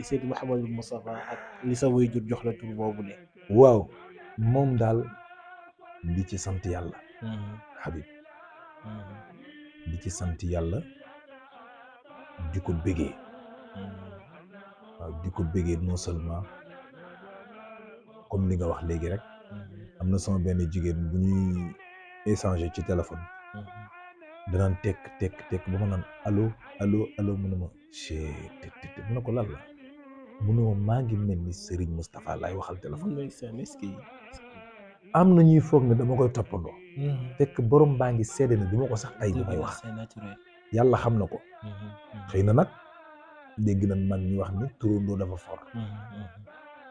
Seydi Mouhamadul Moustapha ak li sa waajur jox la tur boobule. waaw moom daal di ci sant yàlla Habib di ci sant yàlla di ko bégee waaw di ko bégee non seulement comme li nga wax léegi rek am na sama benn jigéen bu ñuy échanger ci téléphone danaan tekk ba ma naan allo mu ne ma te mu ne ko lan la mu ne ma maa ngi mel ni Serigne Moustapha laay waxal téléphone. am na ñuy foog ne dama koy toppandoo. fekk borom baa ngi seede ne du ma ko sax ay bu may wax. yàlla xam na ko. xëy na nag dégg nañ mag ñu wax ni turandoo dafa for.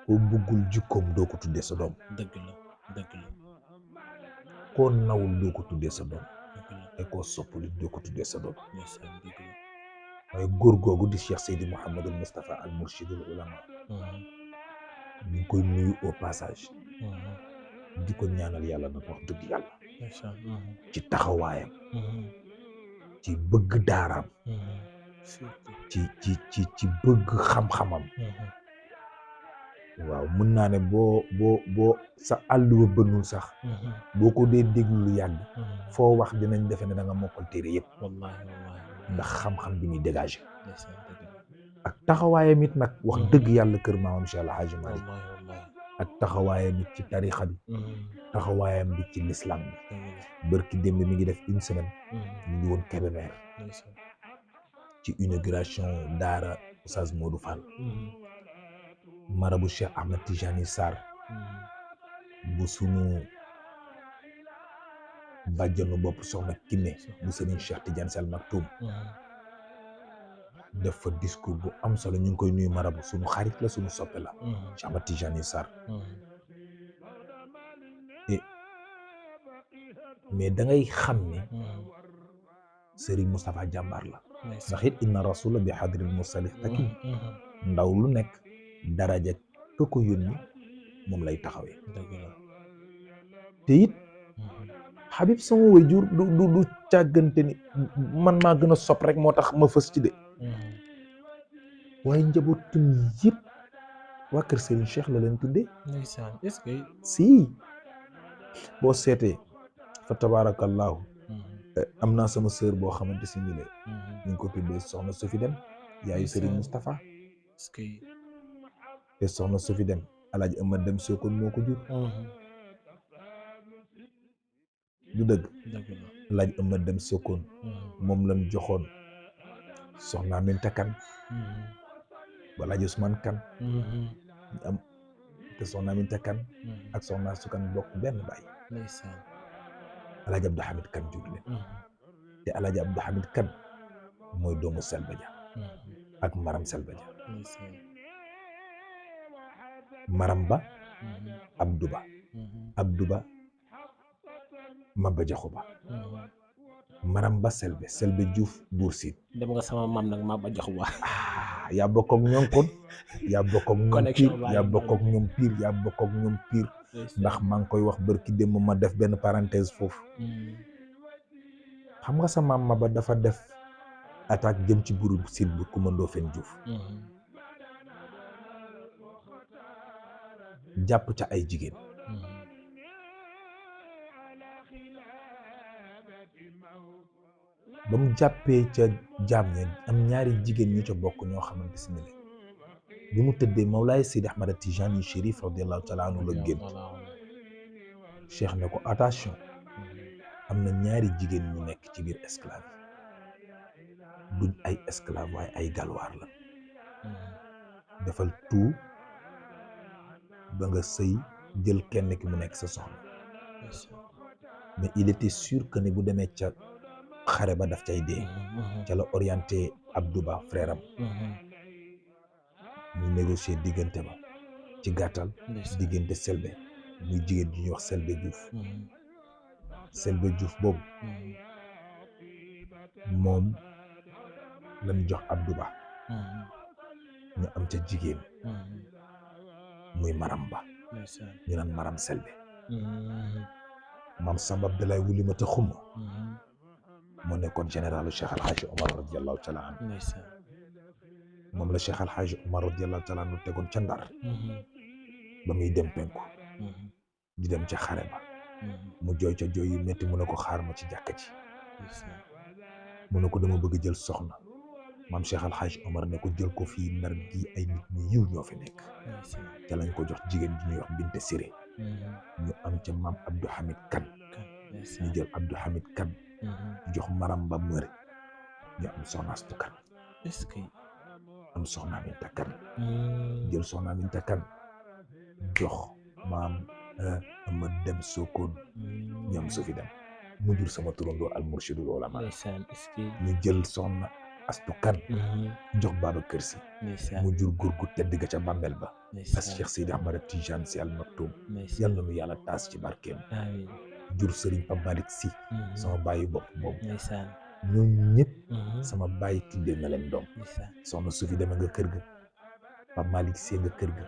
koo buggul jikkoom doo ko tuddee sa doom. dëgg la koo nawul doo ko tuddee sa doom. te koo soppali doo ko tuddee sa doom. waaye góor googu di Cheikh Seydi Mouhamadul Moustapha al Mourchidul Ulama. ñu ngi koy nuyu au passage. di ko ñaanal yàlla nag wax dëgg yàlla. ci taxawaayam. ci bëgg daaraam. ci bëgg xam-xamam. waaw mën naa ne boo sa àlluwa bënnul sax. boo ko dee déglu lu yàgg. foo wax dinañ defe ne da nga mokkal téere yëpp. ndax xam-xam bi muy dégagé. ak taxawaayam it nag wax dëgg yàlla kër maamam Cheikh El Hadji Malick ak taxawaayam it ci tarixa bi. taxawaayam bi ci l'islam bi. bërki démb mi ngi def une semaine. ñu ngi woon Kébémer. ci inauguration daara Oustaz Modou Fall. marabu Cheikh Ahmed Tijani Sarr. bu sunu bàjjanu bopp soxna Kiné bu Serigne Cheikh Tidiane Sy Al Maktoum. def fa discours bu am solo ñu ngi koy nuyu marabu sunu xarit la sunu soppe la. Cheikh Ahmed Tijani Sarr. mais da ngay xam ne. Serigne Moustapha jàmbaar la. ndax it inna rasula bi hadril mursalih takim ndaw lu nekk daraja ka ko yónni moom lay taxawee. te it Habib sama waajur du càggante ni man maa gën a sopp rek moo tax ma fës ci de. waaye njabootum yëpp waa kër Serigne Cheikh la leen tuddee. est-ce que si boo seetee fa tabarakallahu am naa sama sœur boo xamante si ni ñu ngi ko tuddee soxna Sofi Dem yaayu Serigne Moustapha. te soxna Sofi Dem Alaaji Amad Dem Sokone moo ko jur. du dëgg Alaaji Amad Dem Sokone moom lañ joxoon soxna Aminta Kan ba Alaaji Ousmane Kan ñu am te soxna Aminta Kan ak soxna Sukan bokk benn baay. Alaaji Abdou Hamid Kan jur leen. te Alaaji Abdou Hamid Kan mooy doomu Selba Dia ak Maram Selba Dia. Maram Ba Abdou Ba Maba Jaxu Ba. Maram Ba Selbe Diouf Buur Siin. dem nga sama maam nag Maba Jaxu Ba. yaa bokk ak ñoom kon yaa bokk ak ñoom piir yaa bokk ak ñoom piir yaa bokk ak ñoom piir ndax maa ngi koy wax bërki démb ma def benn parenthèse foofu. xam nga sa maam Maba dafa def attaque jëm ci buuru Siin bu Kumba Ndoofeen Juuf. jàpp ca ay jigéen. ba mu jàppee ca jaam ñeen am ñaari jigéen ñu ca bokk ñoo xamante si ne bi mu tëddee Mawlaay Seydi Ahmad Tijani Chérif radiyallahu taala anhu la gént. Cheikh ne ko attention am na ñaari jigéen ñu nekk ci biir esclave duñ ay esclave waaye ay galwaar la. defal tout ba nga sëy jël kenn ki mu nekk sa soxna. mais il était sûr que ne bu demee ca xare ba daf cay dee. ca la orienté Abdou Ba frère am. ñu négocier diggante ba ci gàttal. diggante Selbe muy jigéen ju ñuy wax Selbe Diouf. Selbe Diouf boobu. moom lañ jox Abdou Ba. ñu am ca jigéen. muy Maram Ba. ñu naan Maram Selbe. maam Samba Abdoulaye Wulimata Xuma. moo nekkoon généralu Cheikh El Hadji Omar radiyallahu taala anhu. moom la Cheikh Al Hadj Omar radiyallahu taala anhu tegoon ca Ndar ba muy dem penku di dem ca xare ba mu jooy ca jooy yu métti mu ne ko xaar ma ci jàkka ji mu ne ko dama bëgg jël soxna maam Cheikh Al Hadj Omar ne ko jël ko fii Ndar gi ay nit ñu yiw ñoo fi nekk ca lañ ko jox jigéen ji ñuy wax Binte Siré ñu am ca maam Abdou Hamid Kan ñu jël Abdou Hamid Kan jox Maram Ba Mëri ñu am soxna Astu Kan est-ce que am soxna Aminta Kan jël soxna Aminta Kan jox maam ma dem Sokone ñu am su fi dem mu jur sama turandoo al murshidul ulama ndeysaan est-ce que ñu jël soxna Astu Kan jox Babacar Si ndeysaan mu jur góor gu tedd ga ca bàmmeel ba as ndeysaan Cheikh Seydi Ahmad Tijaan Si al Maktoum ndeysaan yàlla na nu yàlla taas ci barkeem amiin jur Serigne Pape Malick Si sama bàyyi bopp boobu ndeysaan ñooñu ñëpp sama bàyyi tuddee na leen doom ndeysaan soxna Sufi dema nga kër ga Pape Malick Si nga kër ga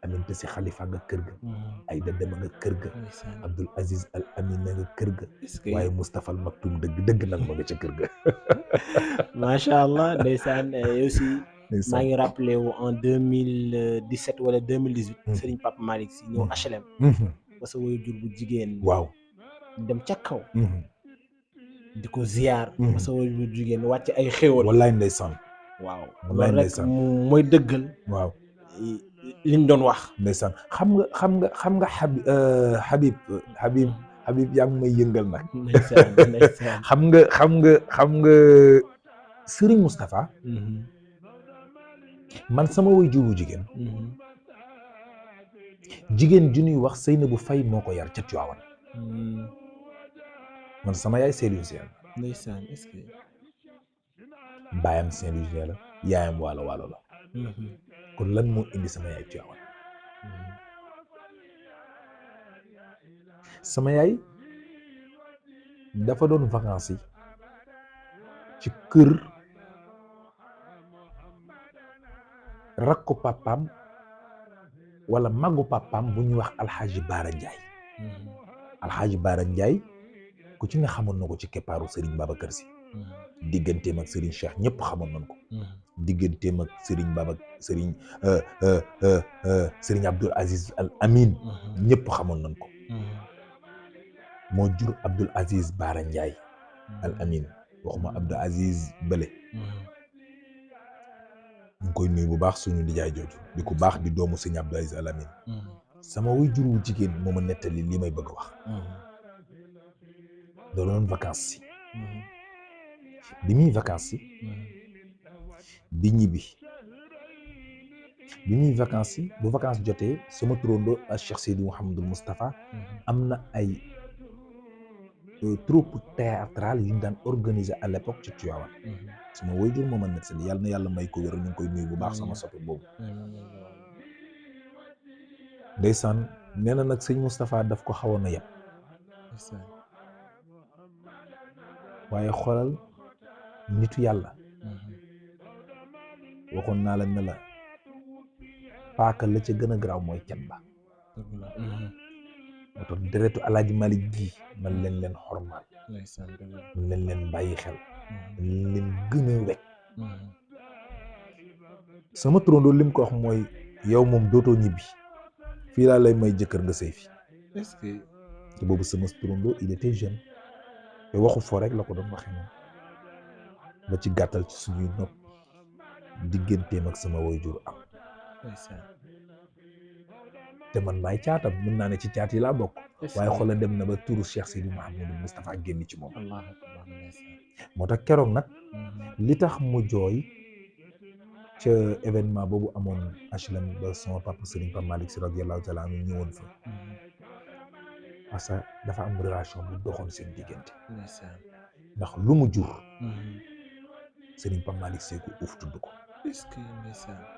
Aminta Si Xalifa nga kër ga Ayda dema nga kër ga ndeysaan Abdoul Aziz Al Amin nga kër ga est-ce que waaye Moustapha Al Maktoum dëgg nag ma nga ca kër ga macha allah ndeysaan aussi maa ngi rappelé wu en 2017 wala 2018 Serigne Pape Malick Sy ñëw HLM ba sa waajur bu jigéen waaw dem ca kaw di ko ziyaar ba sa waajur bu jigéen wàcc ay xéwal wallaay ndeysaan waaw wallaay loolu rek ndeysaan mooy dëggal waaw liñ doon wax ndeysaan xam nga Habib yaa ngi may yëngal nag ndeysaan xam nga Serigne Moustapha man sama waajur bu jigéen ju ñuy wax Seynabou Faye moo ko yar ca Tiwaawan man sama yaay Saint-Louisien la ndeysaan est-ce que baayam Saint-Louisien la yaayam waalo la kon lan moo indi sama yaay Tiwaawan sama yaay dafa doon vacances yi ci kër rakku papaam wala màggu papaam bu ñuy wax alxaaji Baara Njaay alxaaji Baara Njaay ku ci ne xamoon na ko ci keppaaru Serigne Babacar Si digganteem ak Serigne Cheikh ñëpp xamoon nañ ko digganteem ak Serigne Abdoul Aziz Al Amin ñëpp xamoon nañ ko moo jur Abdoul Aziz Baara Njaay Al Amin waxuma Abdoul Aziz Bële ñu ngi koy nuyu bu baax suñu nijaay jooju di ko baax di doomu Serigne Abdoul Aziz Al Amin sama waajur wu jigéen moo ma nettali li may bëgg a wax da doon vacances si bi muy vacances si di ñibbi bi muy vacances si bu vacances jotee sama turandoo ak Cheikh Seydi Mouhamadul Moustapha am na ay troupe théâtrale yu ñu daan organiser à l'époque ci Tivaouane sama waajur moo ma nettali yàlla na yàlla may ko wér ñu ngi koy nuyu bu baax sama soppe boobu ndeysaan nee na nag sëñ Moustapha daf ko xawoon a yab waaye xoolal nitu yàlla waxoon naa la ne la paaka la ca gën a garaaw mooy cat ba moo tax deretu alaaji Malick gi man leen xormaal man leen bàyyi xel man leen gën a wekk sama turandoo lim ko wax mooy yow moom dootoo ñibbi fii laa lay may jëkkër nga sëy fi est-ce que te boobu sama turandoo il était jeune te waxu foo rek la ko doon waxee moom ba ci gàttal ci suñuy nopp digganteem ak sama waajur am te man maay caatam mën naa ne ci caat yi laa bokk waaye xoolal dem na ba turu Cheikh Seydi Mouhamadou Moustapha génn ci moom moo tax keroog nag li tax mu jooy ca événement boobu amoon HLM ba sama papa Serigne Pape Malick Sy radiyallahu taala anhu ñëwoon fa parce que dafa am relation bu doxoon seen diggante ndax lu mu jur Serigne Pape Malick Sy ko uuf tudd ko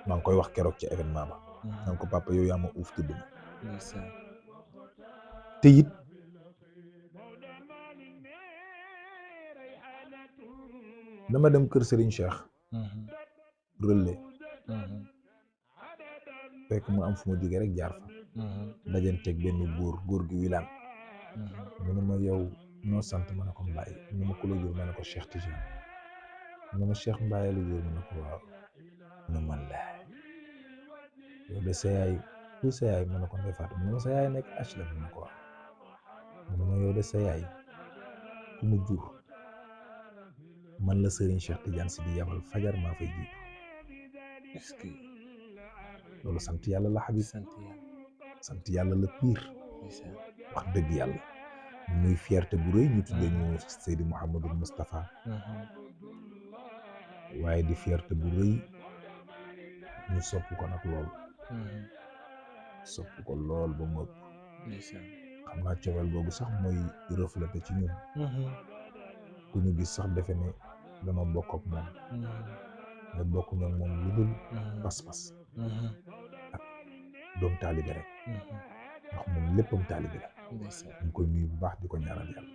maa ngi koy wax keroog ca événement ba naan ko papa yow yaa ma uuf tudd ma te it dama dem kër Serigne Cheikh relais fekk mu am fu ma jógee rek jaar fa dajanteeg benn góor gi wilaan mu ne ma yow noo sant ma ne ko Mbaye mu ne ma ku la jur ma ne ko Cheikh Tidiane mu ne ma Cheikh Mbaye la jur ma ne ko waaw mu ne man la yow de sa yaay ku sa yaay ma ne ko Ndeye Fatou mu ne ma sa yaay nekk HLM mu ne ko wax mu ne ma yow de sa yaay ku mu jur man la Serigne Cheikh Tidiane Sy di yabal fajar maa fay jiitu est-ce que loolu sant yàlla la Habib sant yàlla la pire wax dëgg yàlla muy fierté bu rëy ñu tuddee ñu Seydi Mouhamadou Moustapha waaye di fierté bu rëy ñu sopp ko nag lool sopp ko lool ba mu ëpp xam naa cofeel boobu sax mooy reflété ci ñun ku ñu gis sax defe ne dama bokk ak moom mais bokk ñoom moom lu dul pas-pas ak doom taalibe rek ndax moom léppam taalibe la ñu koy nuyu bu baax di ko ñaanal yàlla